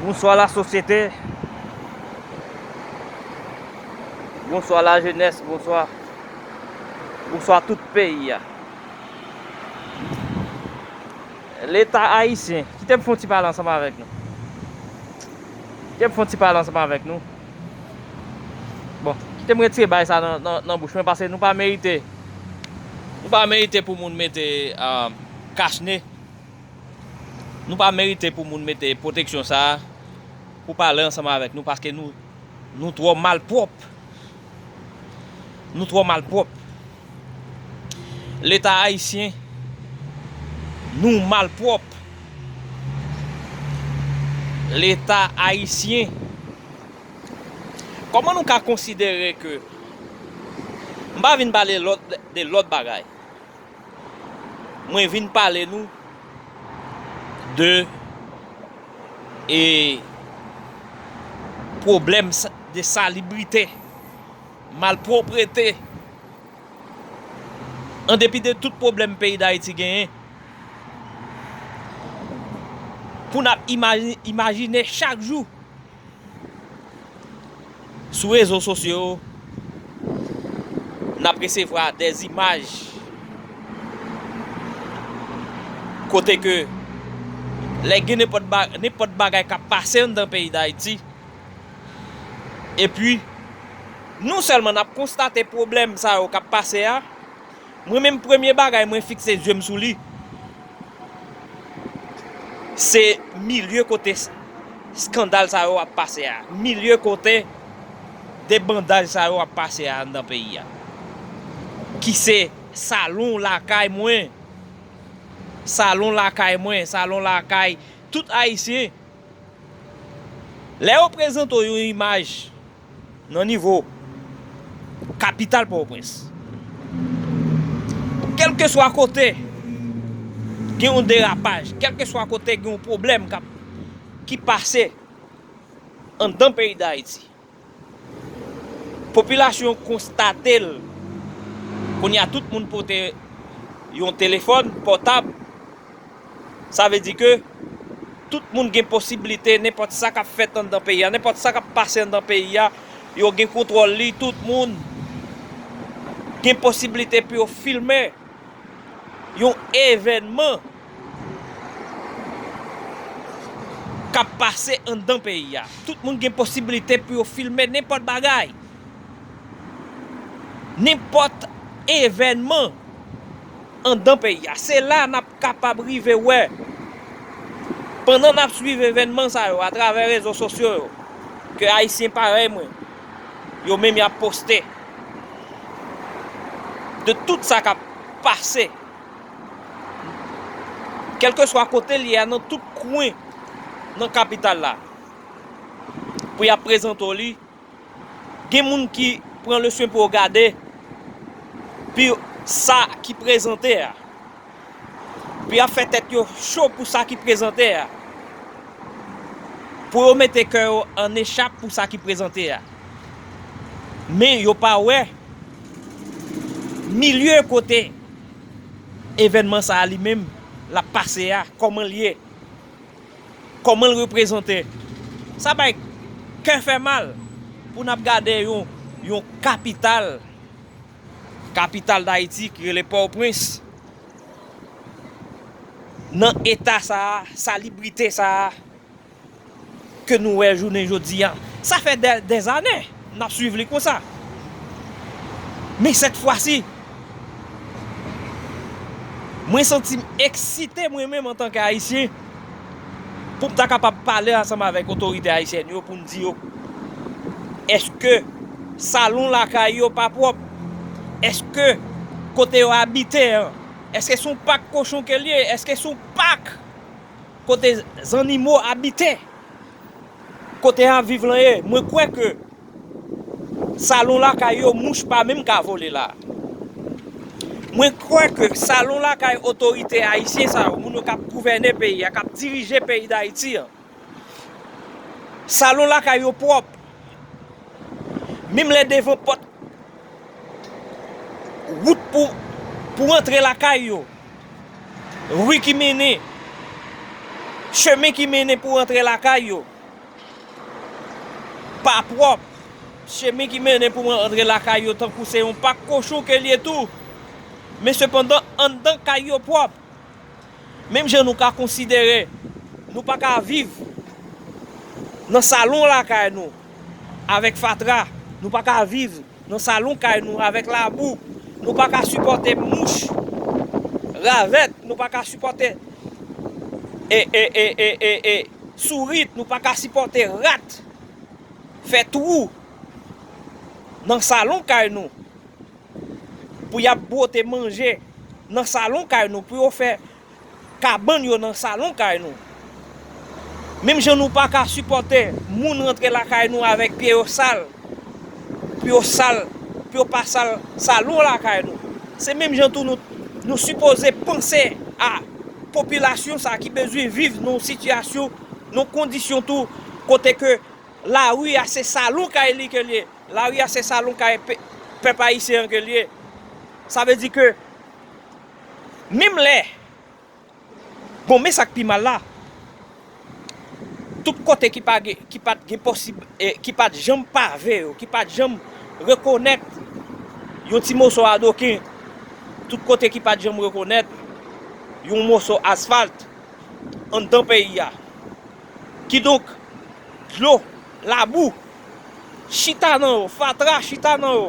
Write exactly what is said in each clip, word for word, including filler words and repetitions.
Bonswa lasosyete. Bonswa lajenès, bonswa. Bonswa tout peyi a. Leta ayisyen, kite m fè yon ti pale ansanm avèk nou. Kite m fè yon ti pale ansanm avèk nou. Bon, kite m retire bagay sa nan, nan, nan bouch mwen, paske nou pa merite. Nou pa merite pou moun mete, ah, kachne. Nou pa merite pou moun mete pwoteksyon sa a pou pale ansanm avèk nou, paske nou, nou twò malpwòp. Nou twò malpwòp. Leta ayisyen, nou malpwòp. Leta ayisyen, kòman nou ka konsidere ke, m pa vin pale lòt, de lòt bagay. Mwen vin pale nou de, e, pwoblèm sa, de salibrite, malpwoprete. An depi de tout pwoblèm peyi Dayiti genyen, pou n ap imaji-, imajine chak jou sou rezo sosyo yo, n ap resevwa de imaj kote ke lè gen nenpòt ba-, nenpòt bagay k ap pase anndan peyi Dayiti, epi non sèlman n ap konstate pwoblèm sa yo k ap pase a, mwen menm premye bagay mwen fikse zye m sou li, se milye kote s-, eskandal sa yo ap pase a, milye kote debandaj sa yo ap pase a anndan peyi a. Ki se salon lakay mwen, salon lakay mwen, salon lakay tout Ayisyen. Lè yo prezante w yon imaj nan nivo kapital Pòtoprens, kèlkeswa kote gen yon derapaj, kèlkeswa kote gen yon pwoblèm k ap, ki pase anndan peyi Dayiti, popilasyon konstate l. Kounye a, tout moun pote yon telefòn pòtab. Sa vle di ke tout moun gen posiblite, nenpòt sa k ap fèt anndan peyi a, nenpòt sa k ap pase anndan peyi a, yo gen kontwòl li, tout moun gen posiblite pou yo filme yon evènman k ap pase anndan peyi a. Tout moun gen posiblite pou yo filme nenpòt bagay. Nenpòt evènman anndan peyi a. Se la n ap kapab rive wè, pandan n ap swiv evènman sa yo atravè rezo sosyo yo, ke Ayisyen parèy mwen, yo menm y ap poste de tout sa k ap pase, kèlkeswa kote l ye a, nan tout kwen nan kapital la, pou y ap prezante w li. Gen moun ki pran le swen pou yo gade, pi sa ki prezante a, pi y ap fè tèt yo cho pou sa ki prezante a, pou yo mete kè yo an echap pou sa ki prezante a. Men yo pa wè milye kote evènman sa a li menm l ap pase a, kòman l ye, kòman l reprezante. Sa bay kè fè mal pou n ap gade yon, yon kapital, kapital Dayiti ki rele Pòtoprens, nan eta sa a, salibrite sa a ke nou wè jounen jodi a. Sa fè dè, dèzane n ap swiv li konsa. Men sèt fwa si, mwen santi m eksite mwen menm antanke Ayisyen pou m ta kapab pale ansanm avèk otorite ayisyèn yo pou m di yo, èske salon lakay yo pa pwòp? Èske kote yo abite an, èske se yon pak kochon ke l ye? Èske se yon pak kote zannimo abite? Kote ap viv lan ye? Mwen kwè ke salon lakay yo, mouch pa menm ka vole la. Mwen kwè ke salon lakay otorite ayisyen sa yo, moun yo k ap gouvène peyi a, k ap dirije peyi Dayiti an, salon lakay yo pwòp. Menm lè devan pòt wout pou, pou antre lakay yo, ri ki mennen, chemen ki mennen pou antre lakay yo, pa pwòp. Chemen ki mennen pou mwen antre lakay yo tankou se yon pak kochon ke l ye tou. Men sepandan, anndan kay yo pwòp. Menm jan nou ka konsidere, nou pa ka viv nan salon lakay nou avèk fatra, nou pa ka viv nan salon kay nou avèk labou, nou pa ka sipòte mouch, ravèt, nou pa ka sipòte e, e, e, e, e, e, sourit, nou pa ka sipòte rat fè twou nan salon kay nou pou y ap bwote manje nan salon kay nou, pou yo fè kabann yo nan salon kay nou. Menm jan nou pa ka sipòte moun rantre lakay nou avèk pye yo sal, pou yo sal, pou yo pa sal salon lakay nou. Se menm jan tou nou, nou sipoze panse a popilasyon sa ki bezwen viv nan yon sitiyasyon, nan yon kondisyon tou, kote ke lari a se salon kay li ke l ye. Lari a se salon kay pe-, pèp ayisyen an ke l ye. Sa vle di ke menm lè, bon, men sa k pi mal la, tout kote ki pa gen, ki pa t gen posib, e, ki pa t janm pave yo, ki pa t janm rekonèt yon ti moso adoken, tout kote ki pa t janm rekonèt yon moso asfalt anndan peyi a. Kidonk, dlo, labou, chita nan yo, fatra chita nan yo,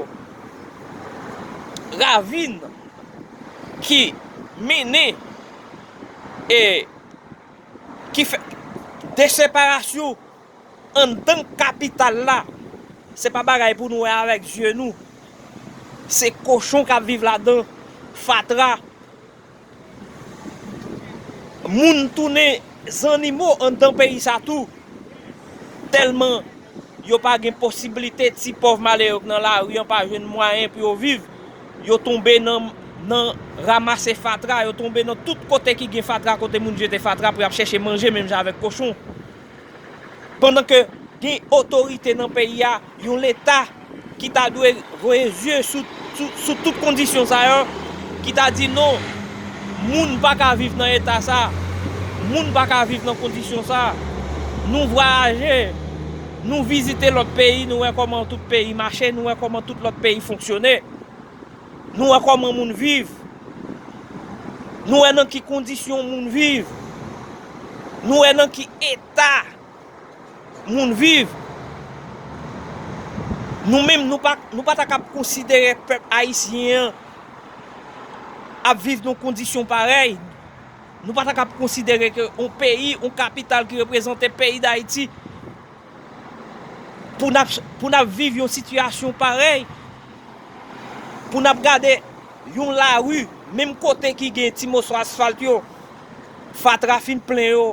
ravin ki mennen e ki fè deseparasyon anndan kapital la, se pa bagay pou nou wè avèk zye nou. Se kochon k ap viv ladan, fatra, moun tounen zannimo anndan peyi sa tou. Tèlman yo pa gen posiblite, ti pòv malere k nan lari an pa jwenn mwayen pou yo viv. Yo tonbe nan, nan ranmase fatra, yo tonbe nan tout kote ki gen fatra, kote moun jete fatra pou y ap chèche manje, menm jan avèk kochon. Pandan ke gen otorite nan peyi a, yon leta ki ta dwe voye zye sou, sou, sou tout kondisyon sa yo, ki ta di non, moun pa ka viv nan eta sa, moun pa ka viv nan kondisyon sa. Nou vwayaje, nou vizite lòt peyi, nou wè kòman tout peyi mache, nou wè kòman tout lòt peyi fonksyone. Nou wè kòman moun viv. Nou wè nan ki kondisyon moun viv. Nou wè nan ki eta moun viv. Nou menm, nou pa, nou pa ta kab konsidere pèp ayisyen an ap viv nan kondisyon parèy. Nou pa ta kab konsidere ke yon peyi, yon kapital ki reprezante peyi Dayiti, pou n ap, pou n ap viv yon sitiyasyon parèy, pou n ap gade yon lari, menm kote ki gen ti moso asfalt yo, fatra fin plen yo,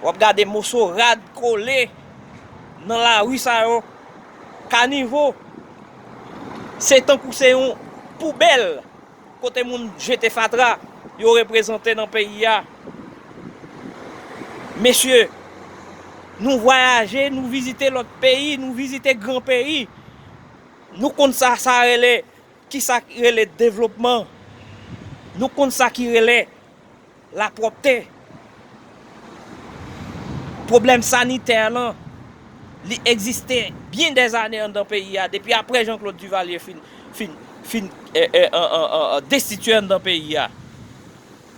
w ap gade moso rad kole nan lari sa yo, kanivo, se tankou se yon poubèl kote moun jete fatra yo reprezante nan peyi a. Mesye, nou vwayaje, nou vizite lòt peyi, nou vizite gran peyi. Nou konn sa sa rele, ki sa ki rele devlopman. Nou konn sa ki rele lapwòpte. Pwoblèm sanitè lan, li egziste byen dèzane anndan peyi a, depi apre Jean Claude Duvalier fin, fin, fin, e, e, an, an, an, an, destitye anndan peyi a.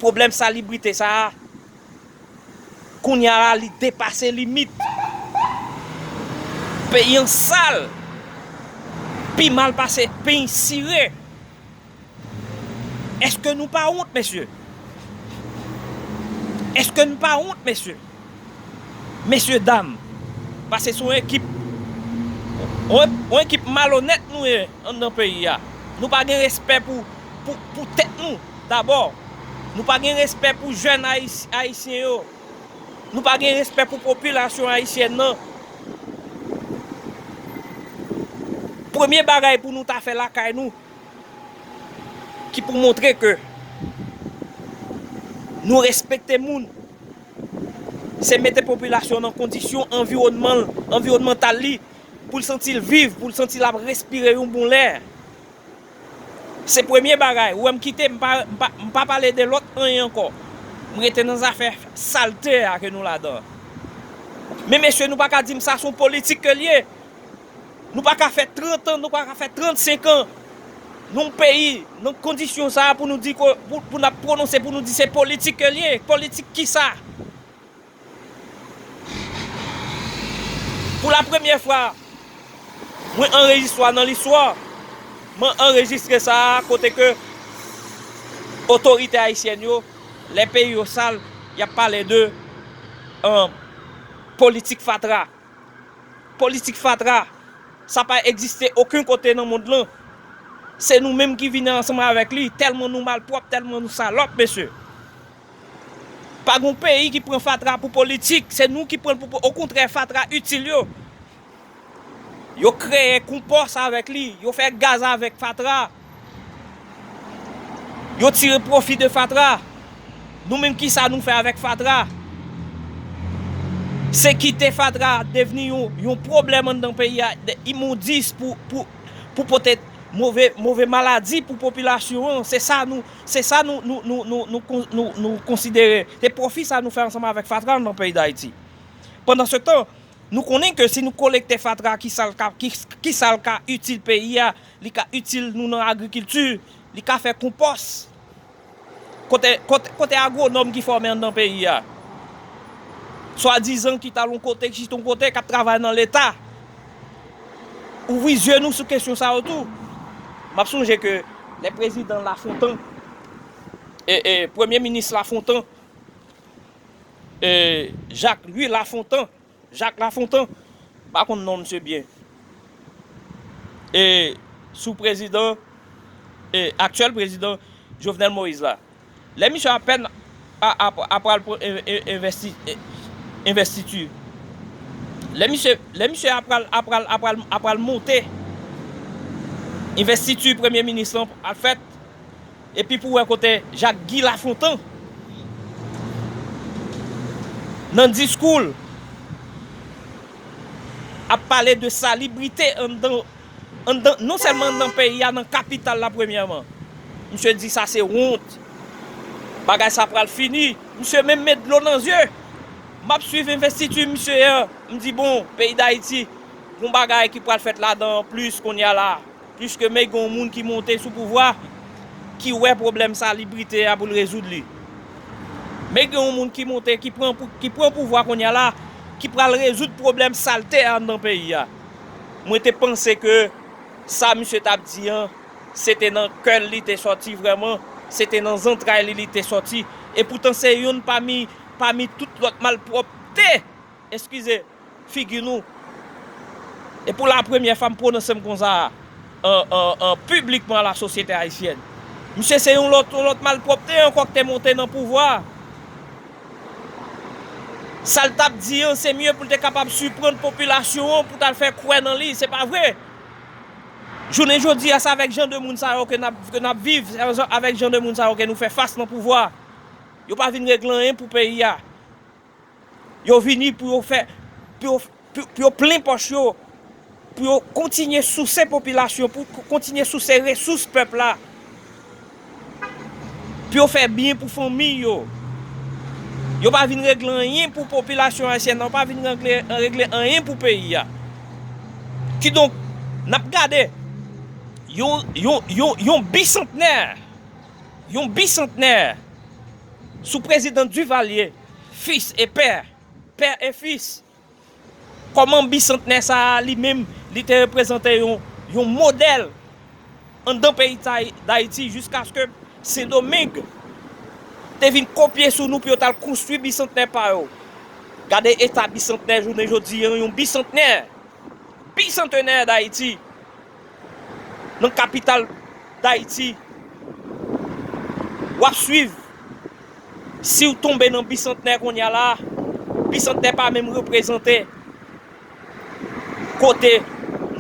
Pwoblèm salibrite sa a, kounye a la, li depase limit. Peyi an sal, pi mal pase peny sire. Èske nou pa wont, mesye? Èske nou pa wont, mesye? Mesye dam, paske se yon ekip, yon, yon ekip malonèt nou ye anndan peyi a. Nou pa gen respè pou, pou, pou tèt nou dabò. Nou pa gen respè pou jèn ayis-, ayisyen yo. Nou pa gen respè pou popilasyon ayisyèn nan. Premye bagay pou nou ta fè lakay nou, ki pou montre ke nou respekte moun, se mete popilasyon nan kondisyon anviwònman, anviwònmantal li, pou l santi l viv, pou l santi l ap respire yon bon lè. Se premye bagay. Ou wè m kite, m pa, m pa, m pa pale de lòt anyen ankò. M rete nan zafè salte a ke nou ladan. Men mesye, nou pa ka di m sa se yon politik ke l ye. Nou pa ka fè trant an, nou pa ka fè trannsenk an. Nan yon peyi, nan kondisyon sa a, pou nou di ke, pou, pou n ap pwononse, pou nou di se politik ke l ye. Politik kisa? Pou la premyè fwa, mwen anrejistre nan listwa, mwen anrejistre sa a kote ke otorite ayisyèn yo, lè peyi yo sal, y ap pale de, euh, politik fatra. Politik fatra, sa pa egziste okenn kote nan mond lan. Se nou menm ki vini ansanm avèk li, tèlman nou malpwòp, tèlman nou salòp, mesye. Pa gen peyi ki pran fatra pou politik, se nou ki pran l pou, okontrè, fatra itil yo. Yo kreye konpòs avèk li, yo fè gaz avèk fatra. Yo tire pwofi de fatra. Nou menm, kisa nou fè avèk fatra? Se kite fatra devni yon, yon pwoblèm anndan peyi a, de imondis pou, pou, pou pote move, move maladi pou popilasyon an. Se sa nou, se sa nou, nou, nou, nou, nou kon-, nou, nou konsidere. Se pwofi sa nou fè ansanm avèk fatra anndan peyi Dayiti. Pandan se tan, nou konnen ke si nou kolekte fatra, kisa l ka, ki, kisa l ka itil peyi a, li ka itil nou nan agrikilti, li ka fè konpòs. Kote, kote, kote agwonòm ki fòme anndan peyi a? Swadizan ki t al yon kote, ki chita yon kote, k ap travay nan Leta. Ouvri zye nou sou kesyon sa yo tou. M ap sonje ke lè prezidan Lafontan, e, e, premye minis Lafontan, e, Jacques Louis Lafontan, Jacques Lafontan, m pa konn non misye byen. E sou prezidan, e aktyèl prezidan Jovenel Moïse la. Lè misye apèn a, a, apral pran en-, en-, envesti-, e, envestiti. Lè misye, lè misye apral, apral, apral, apral monte, envestiti premye minis lan al fèt, epi pou wè kote Jacques Guy Lafontant nan diskou l ap pale de salibrite anndan, anndan, non sèlman anndan peyi a, nan kapital la premyèman. Misye di sa se wont. Bagay sa pral fini. Misye menm met dlo nan zye. M ap swiv envestiti misye an. M di, bon, peyi Dayiti, gon bagay ki pral fèt ladan an plis kounye a la. Pliske men gen yon moun ki monte sou pouvwa, ki wè pwoblèm salibrite a pou l rezoud li. Men gen yon moun ki monte, ki pran pou, ki pran pouvwa kounye a la, ki pral rezoud pwoblèm salte a anndan peyi a. Mwen te panse ke sa misye t ap di an, se te nan kè l li te sòti vrèman, se te nan zantray li li te sòti. Epoutan se youn pami, pami tout lòt malpwòpte, eskize, figi nou. E pou la premyè fwa m pwononse m konsa, an, an, an, piblikman a la sosyete ayisyèn. Misye se yon lòt, yon lòt malpwòpte ankò ki te monte nan pouvwa. Sa l t ap di an, se mye pou l te kapab siprann popilasyon an pou t al fè kwè nan li. Se pa vre. Jounen jodi a, se avèk jan de moun sa yo ke n ap, ke n ap viv, se avèk jan de moun sa yo ke nou fè fas nan pouvwa. Yo pa vin regle anyen pou peyi a. Yo vini pou yo fè, pou yo, pou, pou yo plen pòch yo, pou yo kontinye souse popilasyon, pou ko-, kontinye souse resous pèp la, pou yo fè byen pou fanmi yo. Yo pa vin regle anyen pou popilasyon ayisyèn nan, yo pa vin regle, regle anyen pou peyi a. Kidonk, n ap gade yon, yon, yon, yon bisantnè, yon bisantnè sou prezidan Duvalier, fils et père, père et fils. Kòman bisantnè sa a, li menm, li te reprezante yon, yon modèl anndan peyi Tay-, Dayiti, jiskaske Sendomeng te vin kopye sou nou pou yo t al konstwi bisantnè pa yo. Gade eta bisantnè jounen jodi a, yon bisantnè, bisantenè Dayiti, nan kapital Dayiti, w ap swiv. Si w tonbe nan bisantnè kounye a la, bisantnè pa menm reprezante kote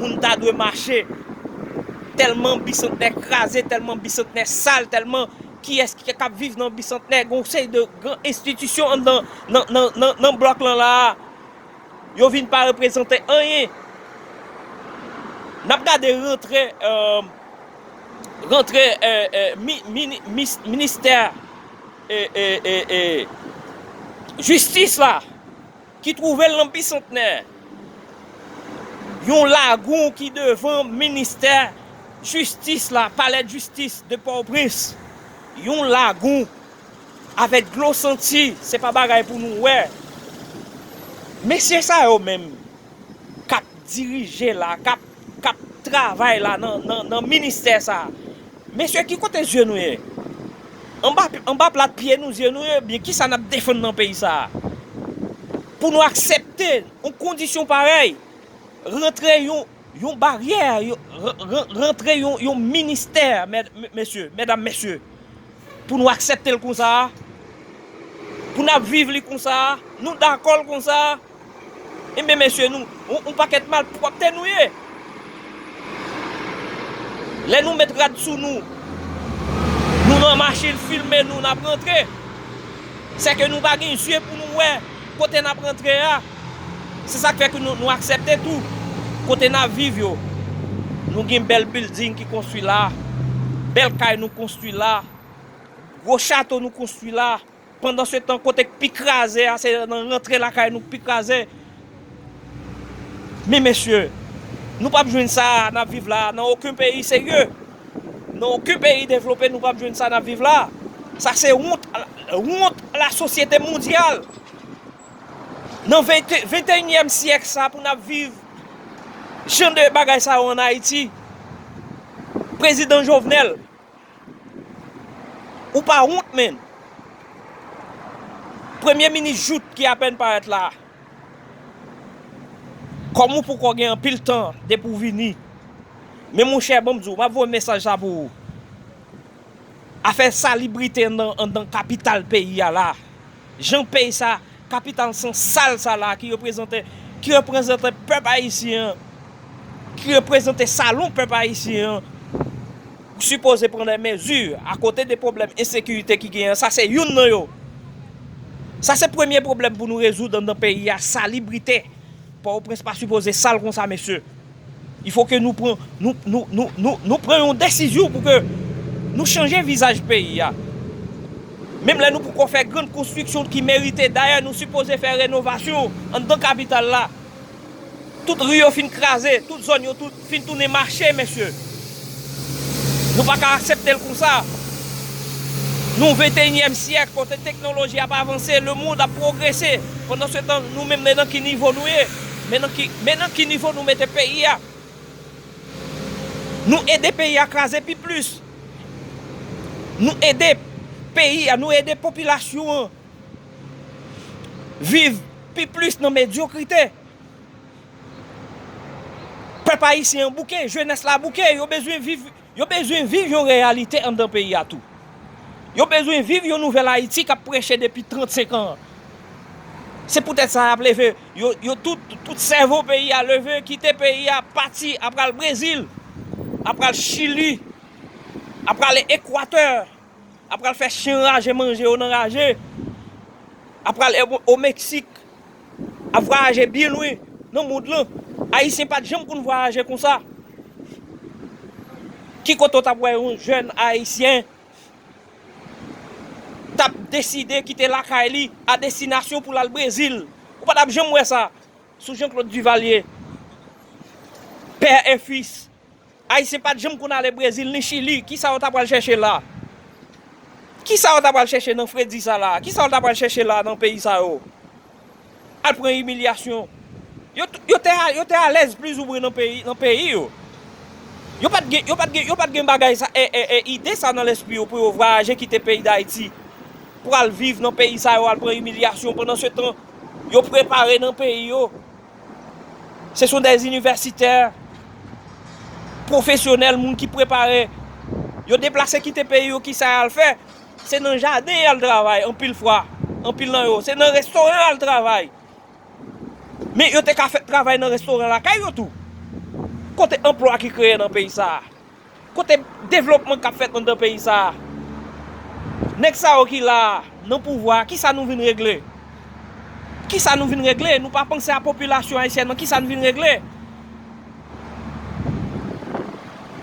moun ta dwe mache. Tèlman bisantnè kraze, tèlman bisantnè sal, tèlman kiyès ki k ap viv nan bisantnè, gen yon seri de gran enstitisyon anndan, nan, nan, nan, nan blòk lan la a. Yo vin pa reprezante anyen. N ap gade rantre, euh, rantre, euh, euh, mi-, mini-, mis-, ministè, euh, euh, euh, euh, jistis la, ki twouve l nan bisantnè. Yon lagoun ki devan ministè jistis la, palè jistis de Pòtoprens. Yon lagoun avèk dlo santi, se pa bagay pou nou wè. Mesye sa yo menm k ap dirije la, k ap, k ap travay la nan, nan, nan ministè sa. Mesye, ki kote zye nou ye? Anba, anba plat pye nou, zye nou ye? Byen, kisa n ap defann nan peyi sa a? Pou nou aksepte yon kondisyon parèy, rantre yon, yon baryè, yon, ran-, ran-, rantre yon, yon ministè, mèd-, mesye, medam, mesye, pou nou aksepte l konsa a, pou n ap viv li konsa a, nou dakò l konsa a, Enben, mesye, nou, yon, yon pakèt malpwòpte nou ye. Lè nou met rad sou nou, nou nan machin, filme nou, n ap rantre. Sèke nou pa gen zye pou nou wè kote n ap rantre a. Se sa k fè ke nou, nou aksepte tou kote n ap viv yo. Nou gen bèl bilding ki konstwi la, bèl kay nou konstwi la, gwo chato nou konstwi la. Pandansetan, kote k pi kraze a, se nan rantre lakay nou k pi kraze. Men mesye, nou p ap jwenn sa a n ap viv la a nan okenn peyi serye. Nan okenn peyi devlope, nou p ap jwenn sa n ap viv la a. Sa se wont, wont lasosyete mondyal. Nan vente, venteyinyèm syèk sa a, pou n ap viv jan de bagay sa yo ann Ayiti. Prezidan Jovenel, ou pa wont, menn. Premye minis Jouthe ki apèn parèt la. Kòm ou poko gen anpil tan depi w vini. Men monchè, ban m di w, m ap voye mesaj sa pou ou. Afè salibrite anndan, anndan kapital peyi a la. Jan peyi sa, kapital san sal sa la ki reprezante, ki reprezante pèp ayisyen an, ki reprezante salon pèp ayisyen an, ou sipoze pran de mezi akote de pwoblèm ensekirite ki genyen an. Sa se youn nan yo. Sa se premye pwoblèm pou nou rezoud anndan peyi a, salibrite. Pòtoprens pa sipoze sal konsa, mesye. Il faut que nou pran, nou, nou, nou, nou, nou pran yon desizyon pou ke nou chanje vizaj peyi a. Menm lè nou poko fè grann konstriksyon ki merite, dayè nou sipoze fè renovasyon anndan kapital la. Tout ri yo fin kraze, tout zòn yo tout fin tounen mache, mesye. Nou pa ka aksepte l konsa. Nou venteyinyèm syèk, kote teknoloji ap avanse, lemonn ap pwogrese. Pandansetan, nou menm, men nan ki nivo nou ye? Men nan ki, men nan ki nivo nou mete peyi a? Nou ede peyi a kraze pi plis. Nou ede peyi a, nou ede popilasyon an viv pi plis nan medyokrite. Pèp ayisyen an bouke, jenès la bouke, yo bezwen viv, yo bezwen viv yon reyalite anndan peyi a tou. Yo bezwen viv yon nouvèl Ayiti k ap preche depi trannsenk an. Se poutèt sa y ap leve, yo, yo tout, tout sèvo peyi a leve, kite peyi a, pati, ap pral Brezil, ap pral Chili, ap pral Ekwatè, ap pral fè chen raje manje yo nan raje, ap pral o, o Meksik, ap vwayaje byen lwen nan mond lan. Ayisyen pa t janm konn vwayaje konsa. Ki kote w t ap wè yon jèn ayisyen t ap deside kite lakay li a destinasyon pou l al Brezil? Ou pa t ap janm wè sa sou Jean Claude Duvalier, pè e fis. Ayisyen pa t janm konn ale Brezil ni Chili. Kisa yo t ap al chèche la? Kisa yo t ap al chèche nan fredi sa la? Kisa yo t ap al chèche la nan peyi sa yo? Al pran imilyasyon. Yo, yo te, yo te alèz plizoumwen nan peyi, nan peyi yo. Yo pa t gen, yo pa t gen, yo pa t gen bagay sa, e, e, e, ide sa nan lespri yo pou yo vwayaje kite peyi Dayiti, pou al viv nan peyi sa yo, al pran imilyasyon. Pandansetan, yo prepare nan peyi yo. Ce sont des universitaires, pwofesyonèl, moun ki prepare. Yo deplase kite peyi yo, kisa y al fè? Se nan jaden y al travay, anpil fwa, anpil nan yo. Se nan restoran y al travay. Men yo te ka fè travay nan restoran lakay yo tou. Kote anplwa ki kreye nan peyi sa a? Kote devlopman k ap fèt anndan peyi sa a? Nèg sa yo ki la a, nan pouvwa a, kisa nou vin regle? Kisa nou vin regle? Nou pa panse a popilasyon ayisyèn nan, kisa n vin regle?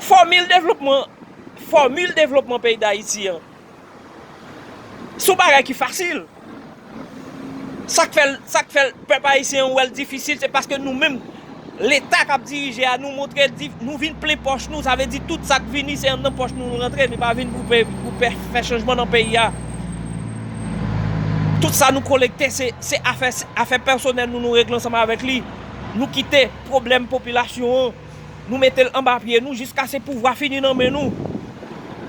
Fòmil devlopman, fòmil devlopman peyi Dayiti an, se yon bagay ki fasil. Sa k fè l, sa k fè l, pèp ayisyen an wè l difisil, se paske nou menm, Leta k ap dirije a, nou montre di, nou vin plen pòch nou, sa vle di tout sa k vini se anndan pòch nou l rantre, li pa vin pou, pe, pou pe, fè chanjman nan peyi a. Tout sa nou kolekte se, se afè, afè pèsonèl nou, nou regle ansanm avèk li. Nou kite pwoblèm popilasyon an, nou mete l anba pye nou jiskaske pouvwa fini nan men nou.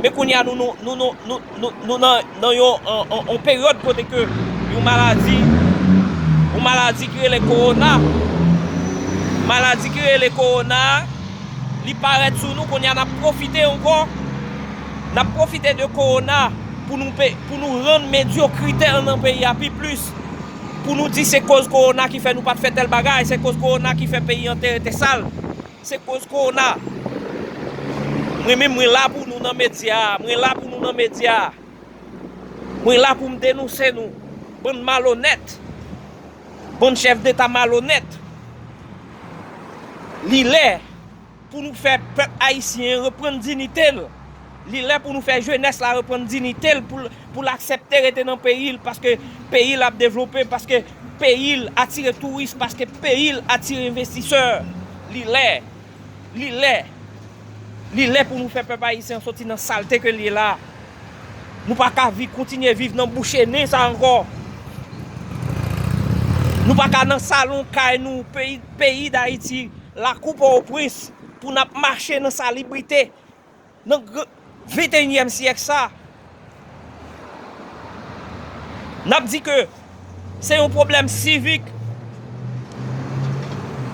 Men kounye a nou, nou, nou, nou, nou, nou, nou nan, nan yon, yon, yon, yon peryòd kote ke yon maladi, yon maladi ki rele kowona, maladi ki rele kowona, li parèt sou nou, kounye a n ap pwofite ankò, n ap pwofite de kowona pou nou, pou nou rann medyokrite an nan peyi a pi plis, pou nou di se koz kowona ki fè nou pa t fè tèl bagay, se koz kowona ki fè peyi an te rete sal. Se koz kowona. Mwen menm, mwen la pou nou nan medya a. Mwen la pou nou nan medya a. Mwen la pou m denonse nou. Bann malonèt. Bann chèf deta malonèt. Li lè pou nou fè pèp ayisyen an reprann diyite l. Li lè pou nou fè jenès la reprann diyite l pou l, pou l aksepte rete nan peyi l, paske peyi l ap devlope, paske peyi l atire touris, paske peyi l atire envestisè. Li lè, li lè, li lè pou nou fè pèp ayisyen an soti nan salte ke l ye la. Nou pa ka vi, kontinye viv nan bouche nen sa ankò. Nou pa ka nan salon kay nou, peyi, peyi Dayiti, lakou Pòtoprens, pou n ap mache nan salibrite. Nan gr-, venteyinyèm syèk sa, n ap di ke se yon pwoblèm sivik.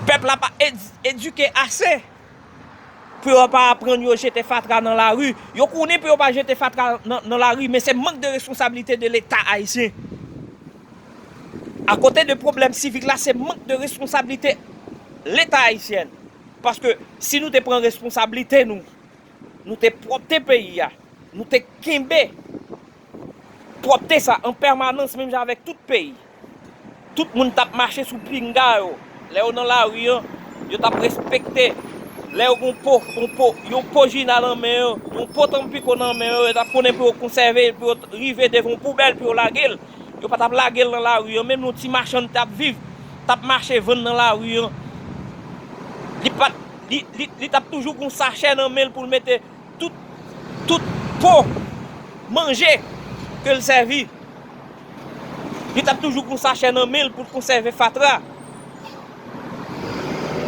Pèp la pa ed-, edike ase pou yo pa aprann yo jete fatra nan lari. Yo konnen pou yo pa jete fatra nan, nan lari, men se mank de responsablite de Leta ayisyen. Akote de pwoblèm sivik la, se mank de responsablite Leta ayisyen. Paske si nou te pran responsablite nou, nou te pwòpte peyi a, nou te kenbe pwòpte sa an pèmanans, menm jan avèk tout peyi. Tout moun t ap mache sou pinga yo. Lè yo nan lari an, yo t ap respekte. Lè yo gen yon po, yon po, yon po jina nan men yo, yon po tanpiko nan men yo, yo t ap konnen pou yo konsève, pou yo rive devan yon poubèl, pou yo lage l. Yo pa t ap lage l nan lari an. Menm yon ti machann t ap viv, t ap mache vann nan lari an. Li pa t, li, li, li t ap toujou gen yon sachè nan men l pou l mete tout, tout po manje ke l sèvi. Li t ap toujou gen yon sachè nan men l pou l konsève fatra.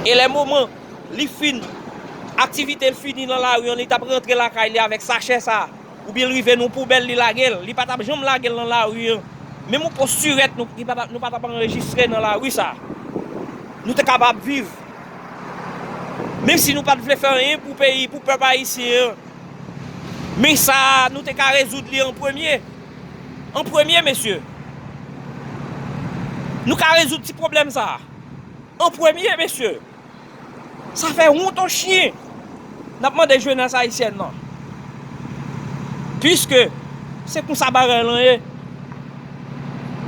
E lè moman li fin, aktivite l fini nan lari an, li t ap rantre lakay li avèk sachè sa a. Oubyen l rive nan yon poubèl, li lage l. Li pa t ap janm lage l nan lari an. Menm yon po sirèt, nou, li pa t ap, nou pa t ap anrejistre nan lari sa. Nou te kapab viv. Menm si nou pa t vle fè anyen pou peyi, pou pèp ayisyen an. Men sa a, nou te ka rezoud li an premye. An premye, mesye. Nou ka rezoud ti pwoblèm sa a. An premye, mesye. Sa fè wont o chyen. N ap mande jenès ayisyèn nan. Piske se konsa bagay lan ye,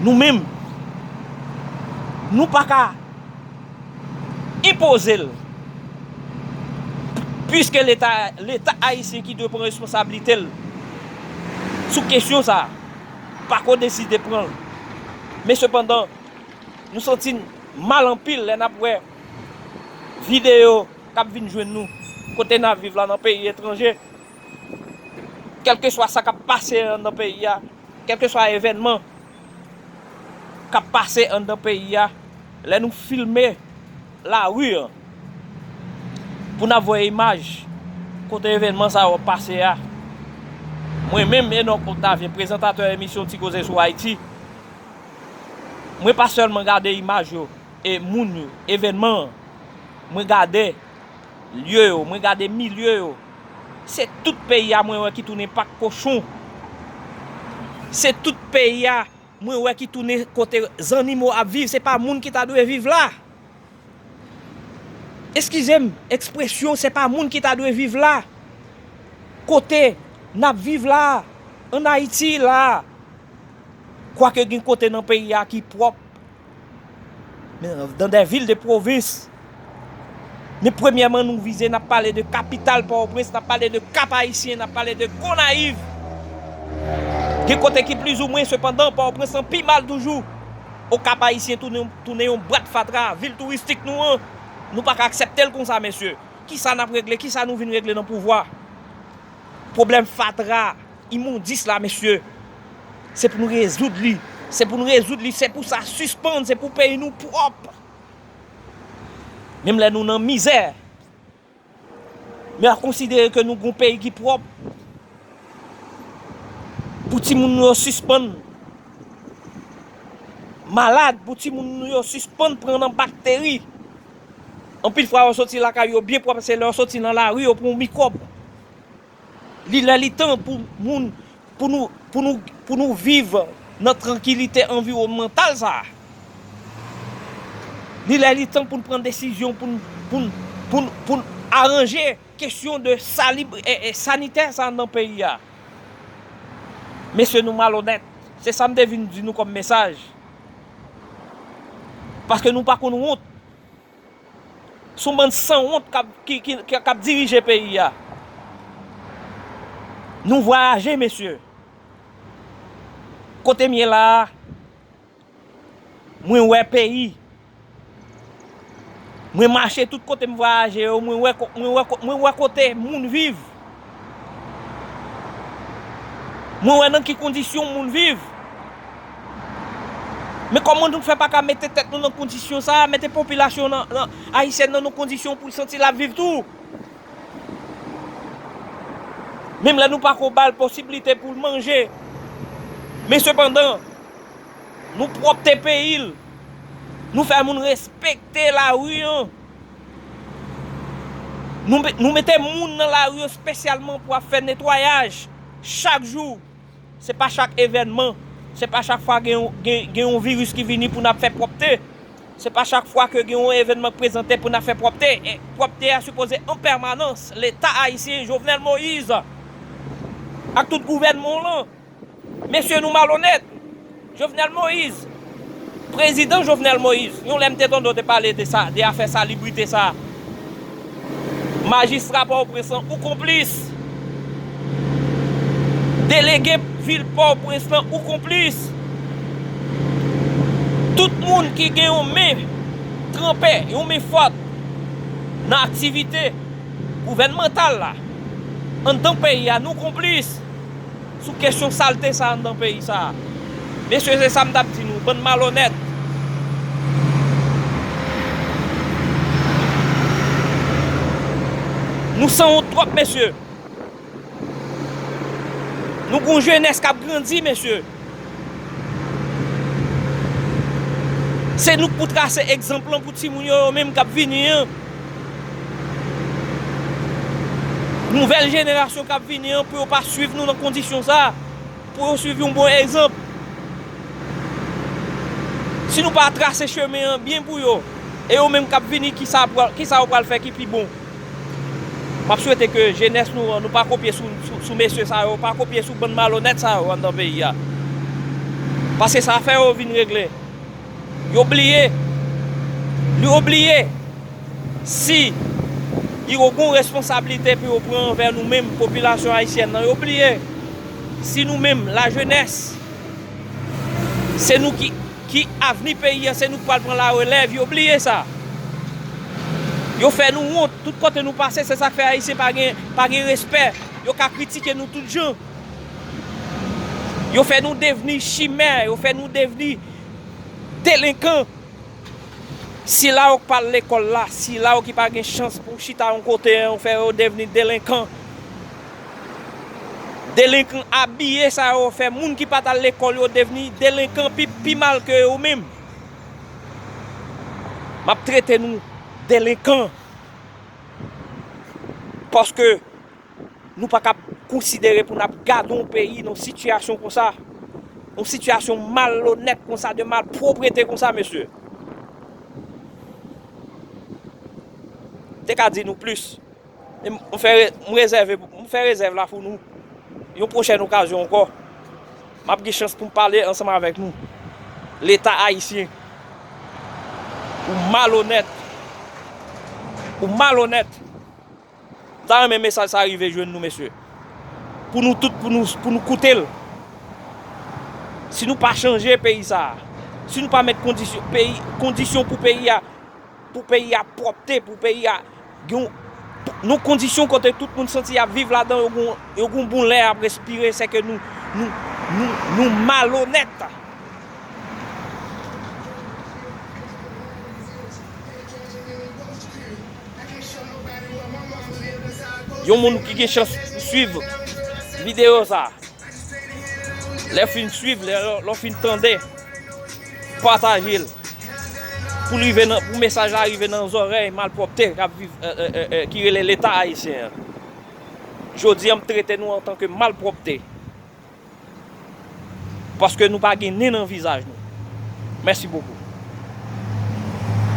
nou menm, nou pa ka enpoze l. Piske Leta, Leta ayisyen ki dwe pran responsablite l sou kesyon sa a, pa ko deside pran l. Men sepandan, nou santi n mal anpil lè n ap wè videyo k ap vin jwenn nou kote n ap viv la nan peyi etranje. Kèlkeswa sa k ap pase anndan peyi a, kèlkeswa evènman k ap pase anndan peyi a, lè nou filme lari an, pou n ap voye imaj kote evènman sa yo ap pase a, mwen menm, Enock Octavien, prezantatè emisyon Ti Koze sou Ayiti, mwen pa sèlman gade imaj yo e moun yo, evènman an, mwen gade lye yo, mwen gade milye yo. Se tout peyi a mwen wè ki tounen pak kochon. Se tout peyi a mwen wè ki tounen kote zannimo ap viv. Se pa moun ki ta dwe viv la. Eskize m, ekspresyon, se pa moun ki ta dwe viv la. Kote n ap viv la, ann Ayiti la. Kwake gen kote nan peyi a ki pwòp, men dans des villes de province. Men premyèman, nou vize, n ap pale de kapital Pòtoprens, n ap pale de Kap Ayisyen, n ap pale de Gonayiv. Gen kote ki plizoumwen, sepandan, Pòtoprens lan pi mal toujou. Okap Ayisyen tounen, tounen yon bwat fatra, vil touristik nou an. Nou pa ka aksepte l konsa, mesye. Kisa n ap regle? Kisa nou vin regle nan pouvwa? Pwoblèm fatra, imondis la, mesye. Se pou nou rezoud li. Se pou nou rezoud li. Se pou sa sispann. Se pou peyi nou pwòp. Menm lè nou nan mizè, men ap konsidere ke nou gon peyi ki pwòp. Pou timoun nou yo sispann malad, pou timoun nou yo sispann pran nan bakteri. Anpil fwa, yo soti lakay yo byen pwòp, se lè yo soti nan lari, yo pran yon mikwòb. Li lè li tan pou moun, pou nou, pou nou, pou nou viv nan trankilite anviwònmantal sa a. Li lè li tan pou n pran desizyon, pou n, pou n, pou n, pou n aranje kesyon de salib, e, e, sanitè sa nan peyi a. Mesye, nou malonèt. Se sa m te vin di nou kòm mesaj. Paske nou pa konn wont. Se yon bann sanwont k ap, ki, ki, ki, k ap dirije peyi a. Nou vwayaje, mesye. Kote m ye la a, mwen wè peyi. Mwen mache tout kote m vwayaje yo, mwen wè ko-, mwen wè ko-, mwen wè kote moun viv. Mwen wè nan ki kondisyon moun viv. Men kòman nou fè pa ka mete tèt nou nan kondisyon sa a, mete popilasyon nan, nan, ayisyèn nan nan kondisyon pou l santi l ap viv tou? Menm lè nou pa ko ba l posiblite pou l manje. Men sepandan, nou pwòpte peyi l. Nou fè moun respekte lari an. Nou, nou mete moun nan lari yo espesyalman pou ap fè netwayaj chak jou. Se pa chak evènman, se pa chak fwa gen yon, gen, gen yon viris ki vini pou n ap fè pwòpte. Se pa chak fwa ke gen yon evènman k prezante pou n ap fè pwòpte. E pwòpte a sipoze an pèmanans. Leta ayisyen, Jovenel Moïse ak tout gouvènman w lan. Mesye, nou malonèt. Jovenel Moïse, prezidan Jovenel Moïse, yon lè m te tande w te pale de sa, de afè salibrite sa. Majistra Pòtoprens lan, ou konplis. Delege vil Pòtoprens lan, ou konplis. Tout moun ki gen yon men tranpe, yon men fòt nan aktivite gouvènmantal la, anndan peyi a, nou konplis sou kesyon salte sa anndan peyi sa a. Mesye, se sa m t ap di nou, bann malonèt. Nou sanwont twòp, mesye. Nou gon jenès k ap grandi, mesye. Se nou k pou trase egzanp lan pou timoun yo, yo menm k ap vini an. Nouvèl jenerasyon k ap vini an, pou yo pa swiv nou nan kondisyon sa a, pou yo swiv yon bon egzanp. Si nou pa trase chemen an byen pou yo, e yo menm k ap vini, kisa pral, kisa yo pral fè ki pi bon? M ap swete ke jenès nou an, nou pa kopye sou, sou, sou mesye sa yo, pa kopye sou bann malonèt sa yo anndan peyi a. Paske sa fè yo vin regle. Yo bliye. Yo bliye. Si yo gon responsablite pou yo pran anvè nou menm, popilasyon ayisyèn nan, yo bliye. Si nou menm, lajenès, se nou ki, ki avni peyi a, se nou k pral pran larelèv, yo bliye sa. Yo fè nou wont, tout kote nou pase, se sa k fè Ayisyen pa gen, pa gen respè. Yo ka kritike nou tout jan. Yo fè nou devni chimè, yo fè nou devni delenkan. Sila yo k pa al lekòl la, sila yo ki pa gen chans pou chita yon kote, yo fè yo devni delenkan. Delenkan abiye sa yo fè moun ki pa t al lekòl yo devni delenkan pi, pi mal ke yo menm. M ap trete nou delenkan. Paske nou pa ka konsidere pou n ap gade yon peyi nan sitiyasyon konsa, yon sitiyasyon malonèt konsa, de malpwoprete konsa, mesye. M te ka di nou plis. E m, m fè re-, m rezève, m fè rezèv la pou nou. Yon pwochèn okazyon ankò, m ap gen chans pou m pale ansanm avèk nou. Leta ayisyen, ou malonèt. Ou malonèt. M ta renmen mesaj sa rive jwenn nou, mesye. Pou nou tout, pou nou, pou nou koute l. Si nou pa chanje peyi sa a, si nou pa met kondisyon, peyi, kondisyon pou peyi a, pou peyi a pwòpte, pou peyi a gen yon, yon kondisyon kote tout moun santi y ap viv ladan, yo gon, yo gon bon lè y ap respire, sèke nou, nou, nou, nou malonèt. Yon moun ki gen chans swiv videyo sa, lè w fin swiv, lè, lè w fin tande, pataje l. Pou l rive nan, pou mesaj la rive nan zòrèy malpwòpte k ap viv, e, e, e, e, ki rele Leta ayisyen an. Jodi a, m trete nou antanke malpwòpte. Paske nou pa gen nen nan vizaj nou. Mèsi bokou.